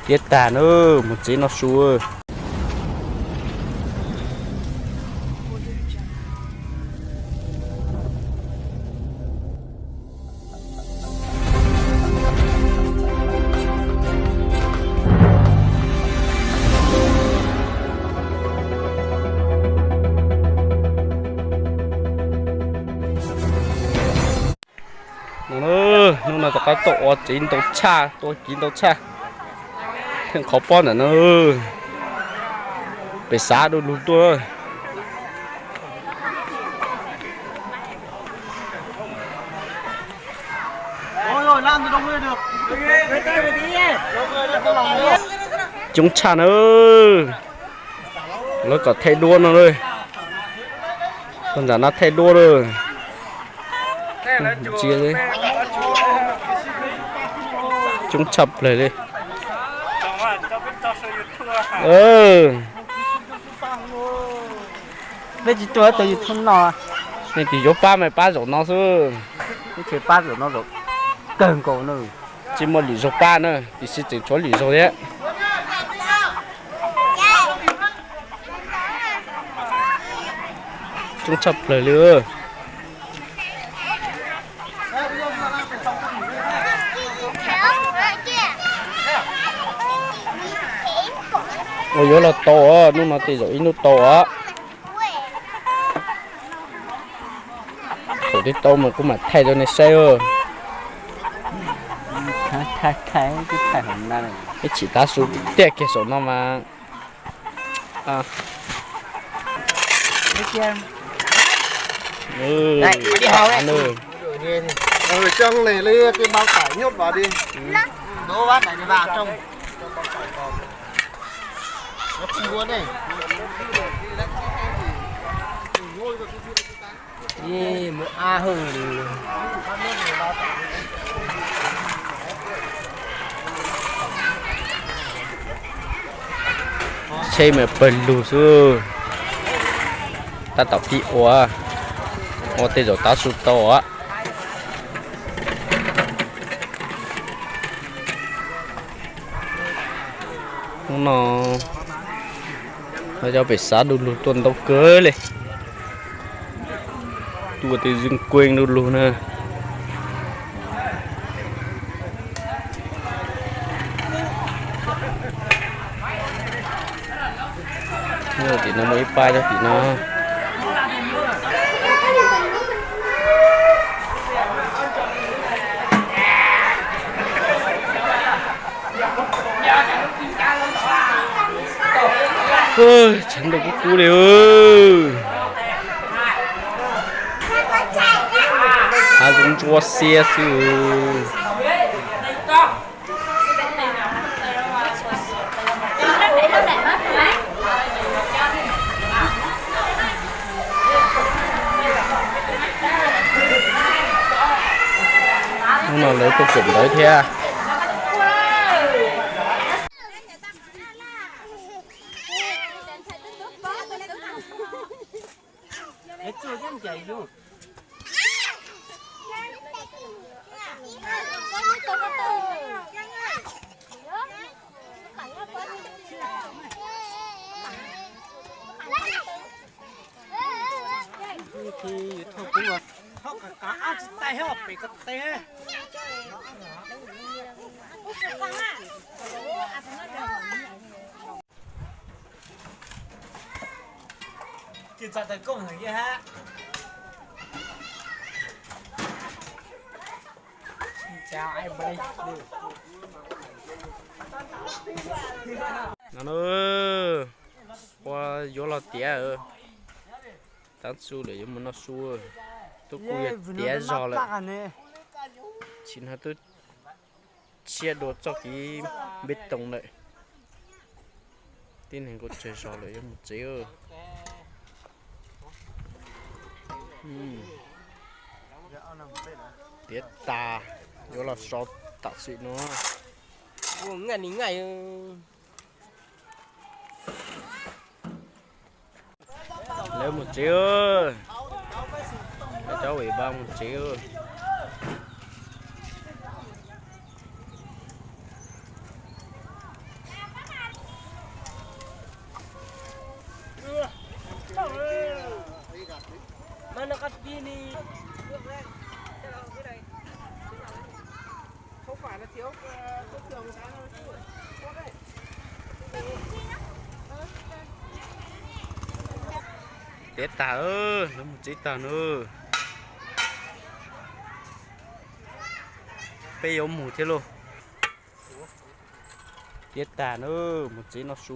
Tiav tag na, mus tsev noj su. Hnub no rov qab tuaj ua tsev ntau tshaj, tuaj kiv ntau tshaj. Theej qhov pob ntawm no, pem xav du lug tuaj. Coob tshaj na. Lawv kom thaij duab no lawm. Tus ntawm no thaij duab lawm. Ntsia, coob tshaj plaws li. Peb tsis tuaj tus YouTube no. Nej tus yuav pab mas pab zaum no xwb. Peb tsis pab zaum no zaum kawg nkaus na. Tsis muaj lwm zaug pab na, tiam sis tseem tshuav lwm zaug thiab. Coob tshaj plaws li. Ua yuav los tau os, hnub no tej zaum ib hnub tau os. Thaum twg tau mas kuv mam thaij rau nej saib. Ib chim tav su tiaj kiag saum no mas. Tsheb mas pawg lug xwb. Tab tom pib ua, ua tej zaum tav su tau os. Hnub no cov pem xav du lug tuaj ntau kawg li. Tuaj tej zeej kueej du lug na. Tim no muaj ib pab nyob tim no. Tshav ntuj kub kub li. Hav zoov ntsuab xiab xwb. Hnub no lawv tuaj kawm ntawv thiab. No, ua yuav los tiav, tav su lawm yuav mus noj su, twb kuj yog tiav zog lawm. Tsis no twb tshiab dua txoj kev npeb toos lawm. Tib neeg kuj tsawg zog lawm yuav mus tsev. Tiav tas, yuav los so tam sim no. Lawv mus tsev, cov ua ib pab mus tsev. Tiav tag, lawv mus tsev tag na. Peb yuav mus thiab lauj. Tiav tag na, mus tsev no su.